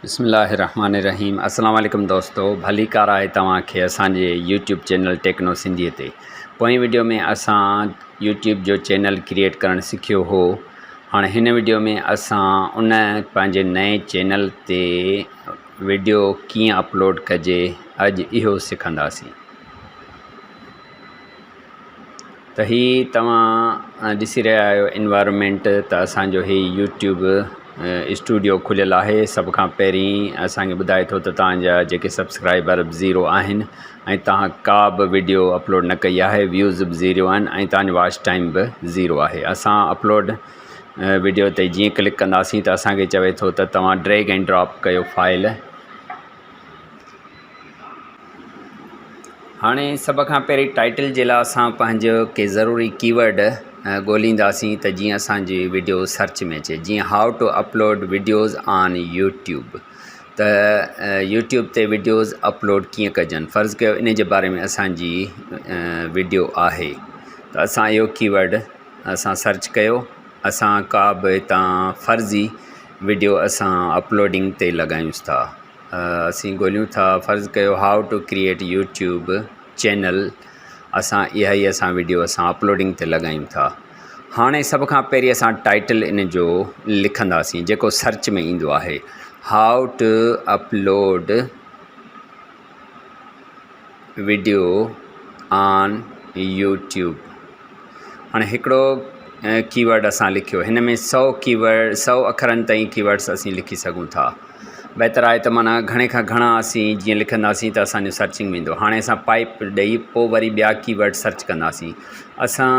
بسم الله الرحمن الرحيم السلام عليڪم دوستو ڀليڪار آهي توهان کي اسان جي يوٽيوب چينل ٽيڪنو سنڌي تي پوئين وڊيو ۾ اسان يوٽيوب جو چينل ڪريئيٽ ڪرڻ سکيو هو هاڻي هن وڊيو ۾ اسان ان پنهنجي نئين چينل تي وڊيو ڪيئن اپلوڊ ڪجي اڄ اهو سکنداسين ته هي توهان ڏسي رهيا آهيو انوائرمينٽ ته اسان جو هي يوٽيوب اسٽوڊيو کليل آهي سڀ کان پهرين اسان کي ٻڌائي ٿو ته توهان جا جيڪي سبسڪرائبر به زيرو آهن ۽ توهان ڪا به وڊيو اپلوڊ نه ڪئي آهي ويوز به زيرو آهن ۽ توهان جو واچ ٽائيم به زيرو آهي اسان اپلوڊ وڊيو تي جيئن ڪلڪ ڪنداسين ته اسان کي چوي ٿو ته توهان ڊريگ ۽ ڊراپ ڪيو فائل هاڻي سڀ کان پهرين ٽائيٽل جي لاء اسان پنهنجو ڪي ضروري ڪي ورڊ ڳولينداسين ته جيئن اسان جي وڊيو سرچ ۾ اچي جيئن how to upload videos on YouTube ته يوٽيوب تي وڊيوز اپلوڊ ڪيئن ڪجن فرض ڪيو ان جي باري ۾ اسان جي وڊيو آهي ته اسان اهو ڪي ورڊ اسان سرچ ڪيو اسان ڪا به هتان فرضي وڊيو اسان اپلوڊنگ تي لڳايونس ٿا. اسين ڳوليون ٿا فرض ڪيو how to create YouTube channel اسان اها ئي اسان وڊيو اسان اپلوڊنگ تي لڳايون ٿا هاڻي سڀ کان پهرين اسان ٽائيٽل ان جو لکنداسين جيڪو سرچ ۾ ايندو آهي how to upload video on YouTube هاڻي هڪڙو ڪي ورڊ اسان لکيو هن ۾ سو ڪي ورڊ سو اکرن تائين ڪي ورڊس اسين لکي سگهون ٿا بهتر آهي ته معنيٰ گهڻي کان گهڻا اسين جيئن لکنداسين ته اسانجو سرچنگ ۾ ايندو هاڻي اسان پائپ ڏئي پوء وري ٻيا ڪي ورڊ سرچ ڪنداسين اسان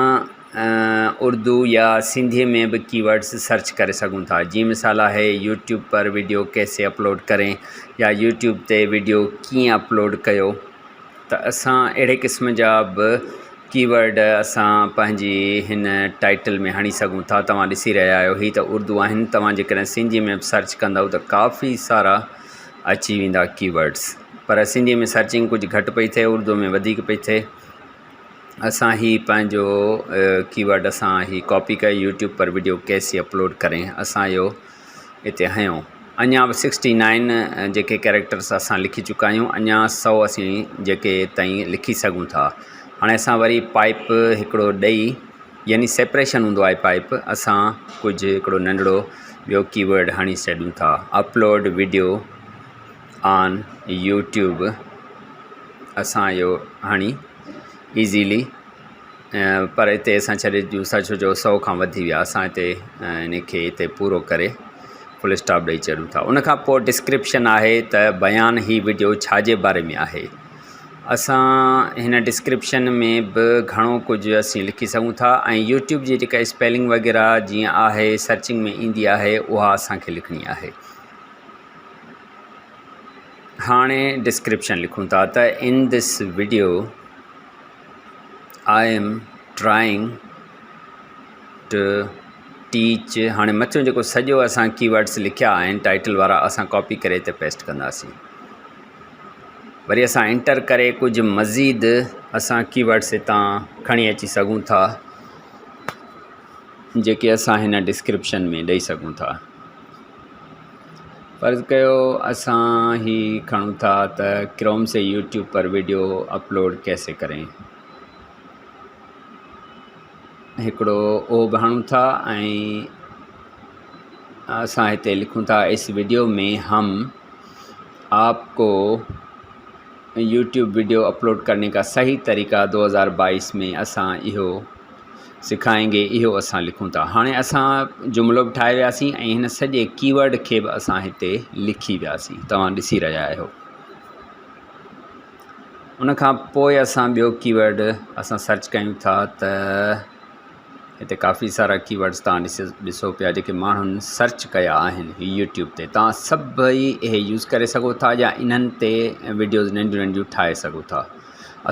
اردو يا سنڌيء ۾ به ڪي ورڊس سرچ ڪري سگهون ٿا جيئن مثال آهي يوٽيوب پر وڊيو ڪيسي اپلوڊ ڪرين يا يوٽيوب تي وڊيو ڪيئن اپلوڊ ڪيو ته اسان اهڙي قسم جا به ڪي ورڊ اسان پنهنجي هن ٽائيٽل ۾ هڻي سگهون ٿا توهان ڏسي رهيا آهيو هي ته اردو آهن توهان جيڪڏهن سنڌي ۾ به سرچ ڪندؤ ته ڪافي سارا اچي ويندا ڪي ورڊس پر سنڌي ۾ سرچنگ ڪجهه گهٽ پئي ٿئي اردو ۾ وڌيڪ پئي ٿئي اسان هي پنهنجو ڪي ورڊ اسان هي ڪاپي ڪري يوٽيوب پر وڊيو ڪيسي اپلوڊ ڪرين اسان اهو هتي هنيو. اڃا به سڪسٽي نائن جيڪي ڪيريڪٽرس اسان لکي چڪا آهيون اڃا سو اسين جيڪي تائين لکي سگهون ٿا. هاڻي اسان وري پائپ هڪڙو ڏئي يعني سيپريشن هوندو آهي پائپ اسان ڪجهه هڪڙو ننڍڙو ٻيو ڪي ورڊ هڻي ڇڏيون ٿا اپلوڊ وڊيو آن يوٽيوب اسان اهو هڻي ايزيلي پر هتي اسان ڇڏي ڏيون ٿا ڇو جو سو کان وڌي ويا اسان هتي ان کي هتي پورو ڪري فل اسٽاپ ڏئي ڇڏيون ٿا ان کان پوء ڊسڪرپشن آهي ته بيان هي وڊيو ڇا جي باري ۾ آهي اسان هن ڊسڪرپشن ۾ به گهڻو ڪجهه اسين لکي سگهون ٿا ۽ يوٽيوب جي جيڪا اسپيلنگ وغيره جيئن آهي سرچنگ ۾ ايندي آهي اها اسان کي لکڻي آهي هاڻي ڊسڪرپشن لکون ٿا ته in this video I am trying to teach هاڻي مٿيون جيڪو سڄو اسان ڪي ورڊس لکيا آهن ٽائيٽل وارا اسان ڪاپي ڪري هتي پيسٽ ڪنداسين وري اسان انٽر ڪري ڪجهه مزيد اسان ڪي ورڊس هتان کڻي اچي سگهون ٿا جيڪي اسان هن ڊسڪرپشن ۾ ڏئي سگهون ٿا فرض ڪيو اسان هي کڻون ٿا ته ڪروم سي يوٽيوب پر وڊيو اپلوڊ ڪيسي ڪرين هڪڙو او به هڻون ٿا ۽ اسان هتي لکون ٿا اس وڊيو ۾ هم آپ ڪو يوٽيوب وڊيو اپلوڊ ڪرني کا صحيح طريقه دو هزار بائيس ۾ اسان اهو سکائين گي اهو اسان لکون ٿا هاڻي اسان جملو به ٺاهي وياسين ۽ هن سڄي ڪي ورڊ کي به اسان هتي لکي وياسين توهان ڏسي رهيا آهيو ان کان پوء اسان ٻيو ڪي ورڊ اسان سرچ ڪيون ٿا ته هتي ڪافي سارا ڪي ورڊس توهان ڏسي ڏسو پيا جيڪي ماڻهن سرچ ڪيا آهن يوٽيوب تي توهان سڀئي اهي يوز ڪري سگهو ٿا يا انهن تي وڊيوز ننڍيون ننڍيون ٺاهي سگهو ٿا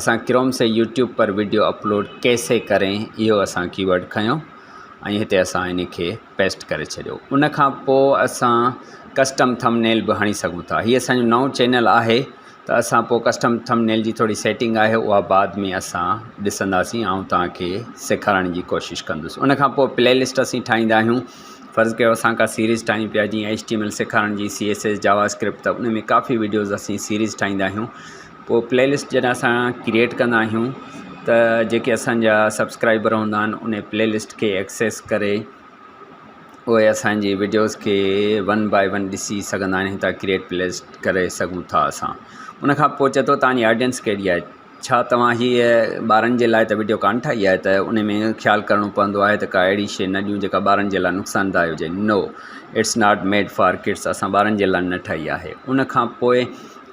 اسان ڪروم سي يوٽيوب پر وڊيو اپلوڊ ڪيسي ڪرين اهو اسان ڪي ورڊ کنيو ۽ هتي اسان ان کي پيسٽ ڪري ڇڏيو ان کان پوء اسان ڪسٽم ٿم نيل به هڻي سگهون ٿا هي اسانجو نئون چينل آهي ته اسان پوء ڪسٽم ٿم نيل جي ٿوري سيٽنگ آهي اها بعد ۾ اسان ڏسنداسين آئون توهان کي سيکارڻ جي ڪوشش ڪندس ان کان پوء پلي لسٽ اسين ٺاهيندا آهيون. فرض ڪيو اسان ڪا سيريز ٺاهيون پيا جيئن ايڇ ٽي ايم ايل سيکارڻ جي C S S Java script ته ان ۾ ڪافي وڊيوز اسين سيريز ٺاهيندا آهيون پوء پلي لسٽ جڏهن اسان ڪريئيٽ ڪندا آهيون ته جيڪي اسانجا سبسڪرائبر هوندا آهن ان پلي لسٽ کي ايڪسيس ڪري اهي اسانجي وڊيوز کي ون بائي ون ڏسي سگهندا آهن هتان ڪريئيٽ پلي لسٽ ڪري سگهون ٿا اسان ان کان پوء چئي ٿو توهان جي آڊينس ڪهڙي آهي ڇا توهان هيء ٻارن جي لاء ته وڊيو ڪانه ٺاهي آهي ته ان ۾ خيال ڪرڻو پوندو آهي ته ڪا اهڙي شيء نه ڏيون جيڪا ٻارن جي لاء نقصانداهه هجي no it's not made for kids اسان ٻارن جي لاء نه ٺاهي آهي ان کان پوء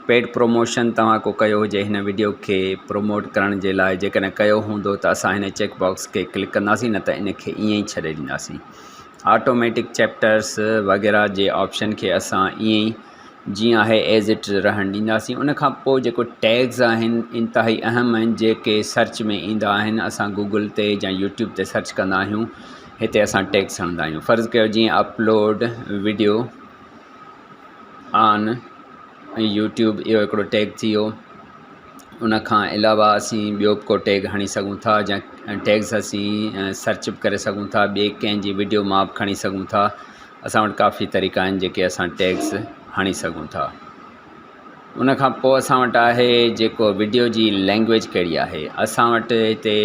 پيڊ پروموشن توهان ڪو ڪيو هجي هن وڊيو کي پروموٽ ڪرڻ جي لاء جيڪڏهن ڪيو هوندو ته اسان هن چيڪ باڪس کي ڪلڪ ڪنداسين نه ته ان کي ائين ئي ڇڏي ڏينداسين آٽوميٽڪ چيپٽرس وغيره جي آپشن کي اسان ائين ئي جيئن آهي ايز it رهڻ ڏينداسين ان کان پوء جيڪو ٽيگز آهن انتهائي اهم آهن جيڪي سرچ ۾ ايندا آهن اسان گوگل تي يا يوٽيوب تي سرچ ڪندا آهيون هتي اسان ٽيگز هڻندا آهيون فرض ڪيو جيئن اپلوڊ وڊيو آن يوٽيوب اهو هڪڙو ٽيگ ٿي ويو ان کان علاوه اسين ٻيو به ڪو ٽيگ هڻي سگهون ٿا يا ٽيگز اسين سرچ به ڪري سگهون ٿا ٻئي ڪنهن جي وڊيو مان به کڻي سگهون ٿا اسان وٽ ڪافي طريقا آهن جيڪي اسان ٽيگز هڻي سگهون ٿا ان کان پوء اسان وٽ آهي جيڪو وڊيو جي لينگويج ڪهڙي آهي اسان وٽ هتي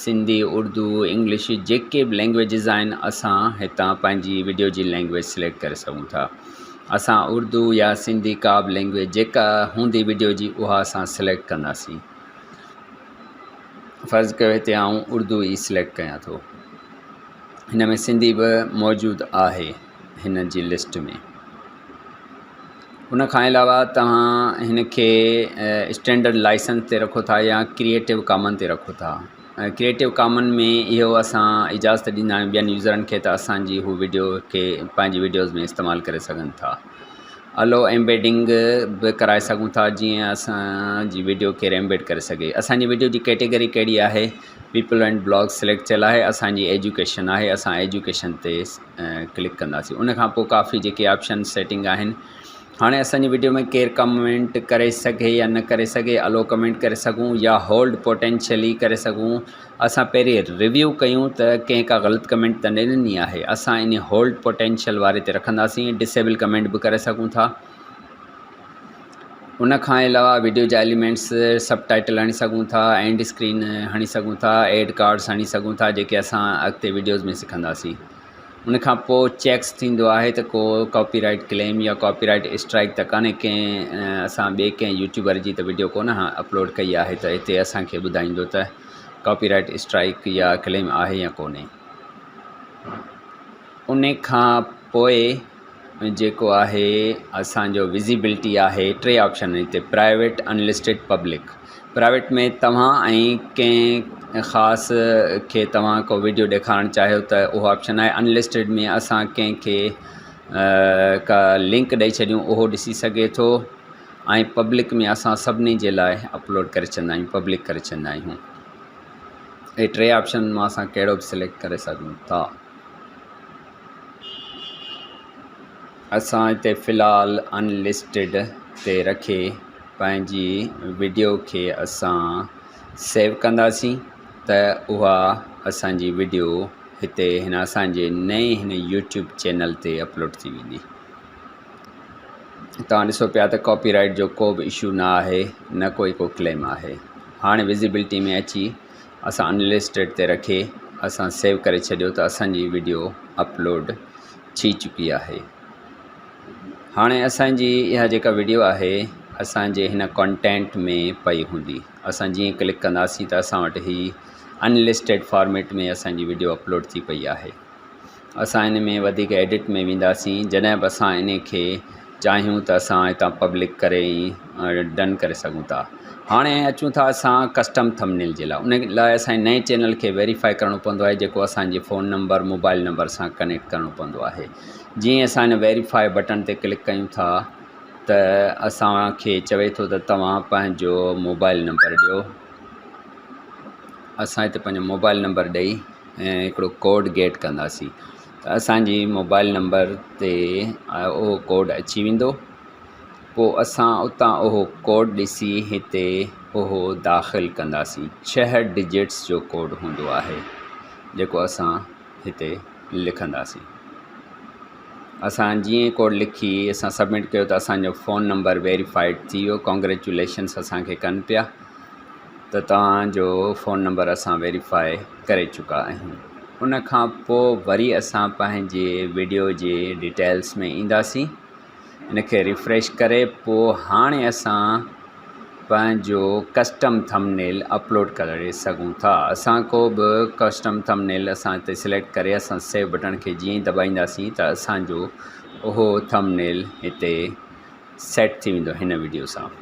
سنڌي اردو انگلش جيڪي به لينگويجز آهن اسان هتان پنهنجي وڊيو جي لينگويج سليڪٽ ڪري سگهون ٿا اسان اردو يا سنڌي ڪا به لينگويج جيڪا هوندي وڊيو جي اها اسان سليڪٽ ڪنداسين فرض ڪيو هتي آئون اردو ئي سليڪٽ ڪيان ٿو هن ۾ سنڌي به موجود آهي هن جي لسٽ ۾ ان کان علاوه توهان هن کي اسٽينڊرڊ لائسنس تي رکو ٿا يا ڪريئيٽو ڪامن تي رکو ٿا ڪريئيٽو ڪامن ۾ اهو اسان اجازت ڏيندا آهيون ٻين يوزرن کي ته اسان جي هو وڊيو کي پنهنجي وڊيوز ۾ استعمال ڪري سگهن ٿا الو ايمبيڊنگ به ڪرائي سگهون ٿا جيئن اسان جي وڊيو ڪير ايمبيڊ ڪري سگهي اسان جي وڊيو جي ڪيٽيگري ڪهڙي آهي پيپل اينڊ بلاگ سليڪٽ ٿيل آهي اسان جي ايجوڪيشن آهي اسان ايجوڪيشن تي ڪلڪ ڪنداسين ان کان پوء ڪافي جيڪي آپشن سيٽنگ آهن هاڻي اسان جي وڊيو ۾ ڪير ڪمينٽ ڪري سگهي يا نه ڪري سگهي الو ڪمينٽ ڪري سگهون يا هولڊ پوٽينشلي ڪري سگهون اسان پهرين ريويو ڪيون ته ڪنهن ڪا غلط ڪمينٽ ته نه ڏني آهي اسان ان هولڊ پوٽينشل واري تي رکنداسين ڊسيبل ڪمينٽ به ڪري سگهون ٿا ان کان علاوه وڊيو جا ايليمينٽس سب ٽائٽل هڻي سگهون ٿا اينڊ اسڪرين هڻي سگهون ٿا ايڊ ڪارڊس هڻي سگهون ٿا جيڪي اسان اڳتي وڊيوز ۾ سکنداسين ان کان پوء چيڪس ٿيندو آهي ته ڪو ڪاپي رائيٽ ڪليم يا ڪاپي رائيٽ اسٽرائيڪ ته ڪانهي ڪنهن اسان ٻئي ڪنهن يوٽيوبر جي ته وڊيو ڪونه اپلوڊ ڪئي آهي ته هتي اسان کي ٻڌائيندو ته ڪاپي رائيٽ اسٽرائيڪ يا ڪليم آهي يا ڪونهي ان کان پوء جيڪو آهي اسانجو وزيبلٽي آهي ٽي آپشن هتي پرائيويٽ انلسٽيڊ پبلڪ پرائيويٽ ۾ توهان ۽ ڪنهن خاص کي توهان ڪو وڊيو ڏيکارڻ چاهيو ته اهو آپشن آهي ان لسٽيڊ ۾ اسان ڪنهن کي ڪا لنڪ ڏئي ڇڏيون اهو ڏسي سگهي ٿو ۽ پبلڪ ۾ اسان سڀني جي لاء اپلوڊ ڪري ڇڏندا آهيون پبلڪ ڪري ڇڏندا آهيون اهي ٽي آپشن مان اسان ڪهڙو به سليڪٽ ڪري سگهون ٿا اسان هتي في الحال ان لسٽيڊ تي رکي پنهنجي وڊيو کي اسان سيو ڪنداسين ته اها اسان جي وڊيو هتي هن اسان جي نئين هن يوٽيوب چينل تي اپلوڊ ٿي ويندي. توهان ڏسو پيا ته ڪاپي رائيٽ جو ڪو به اشو نه آهي نه ڪوئي ڪو ڪليم آهي. هاڻي وزيبلٽي ۾ اچي اسان انلسٽيڊ تي رکي اسان سيو ڪري ڇڏيو ته اسان جي وڊيو اپلوڊ ٿي چڪي آهي. هاڻي اسان جي اها جيڪا وڊيو آهي اسان جي هن ڪانٽينٽ ۾ پئي هوندي. اسان جيئن ڪلڪ ڪنداسين ته اسان وٽ هي انلسٽيڊ فارميٽ ۾ اسان جي وڊيو اپلوڊ ٿي پئي آهي. اسان ان ۾ وڌيڪ ايڊٽ ۾ وينداسين جڏهن به اسان ان کي چاهيون ته اسان هتان پبلڪ ڪري ۽ ڊن ڪري سگهون ٿا هاڻي اچون ٿا اسان ڪسٽم ٿمنيل جي لاء ان لاء اسان نئين چينل کي ويريفائي ڪرڻو پوندو آهي جيڪو اسان جي فون نمبر موبائل نمبر سان ڪنيڪٽ ڪرڻو پوندو آهي جيئن اسان ان ويريفائي بٽڻ تي ڪلڪ ڪيون ٿا ته اسان کي چوي ٿو ته توهان پنهنجو موبائل نمبر ڏيو اسان هتي پنهنجو موبائل نمبر ڏئي ۽ هڪڙو ڪوڊ گيٽ ڪنداسين ته اسانجي موبائل نمبر تي اهو ڪوڊ اچي ويندو پوء اسان اتان اهو ڪوڊ ڏسي هتي اهو داخل ڪنداسين ڇهه ڊجٽس جو ڪوڊ هوندو آهي جيڪو اسان هتي لکنداسين. اسان جيئن ڪوڊ لکي اسان سبمٽ ڪيو ته اسان جو فون نمبر ويريفائيڊ ٿي ويو ڪانگريچوليشنس اسان کي ڪن پيا ته توهان جو فون نمبر اسان ويريفائي ڪري چڪا آهيون ان کان پوء وري اسان پنهنجي وڊيو جي ڊيٽيلس ۾ اينداسين ان کي ريفريش ڪري پوء هاڻي اسان پنهنجو ڪسٽم ٿمنيل اپلوڊ ڪري سگهون ٿا اسان ڪو به ڪسٽم ٿمنيل اسان هتي سليڪٽ ڪري اسان سيو بٽڻ کي جيئن ئي دٻائينداسين ته اسانجو اهو ٿمنيل هتي سيٽ ٿي ويندو هن وڊيو سان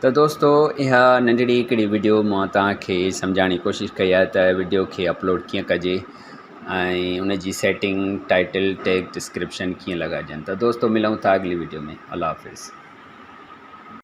ته دوستو اها ننڍڙي هڪڙي وڊيو مان توهان کي سمجهائڻ جي ڪوشش ڪئي آهي ته وڊيو کي اپلوڊ ڪيئن ڪجي ۽ ان جي سيٽنگ ٽائٽل ٽيگ ڊسڪرپشن ڪيئن لڳائجن ته دوستو ملون ٿا اڳلي وڊيو ۾ الله حافظ.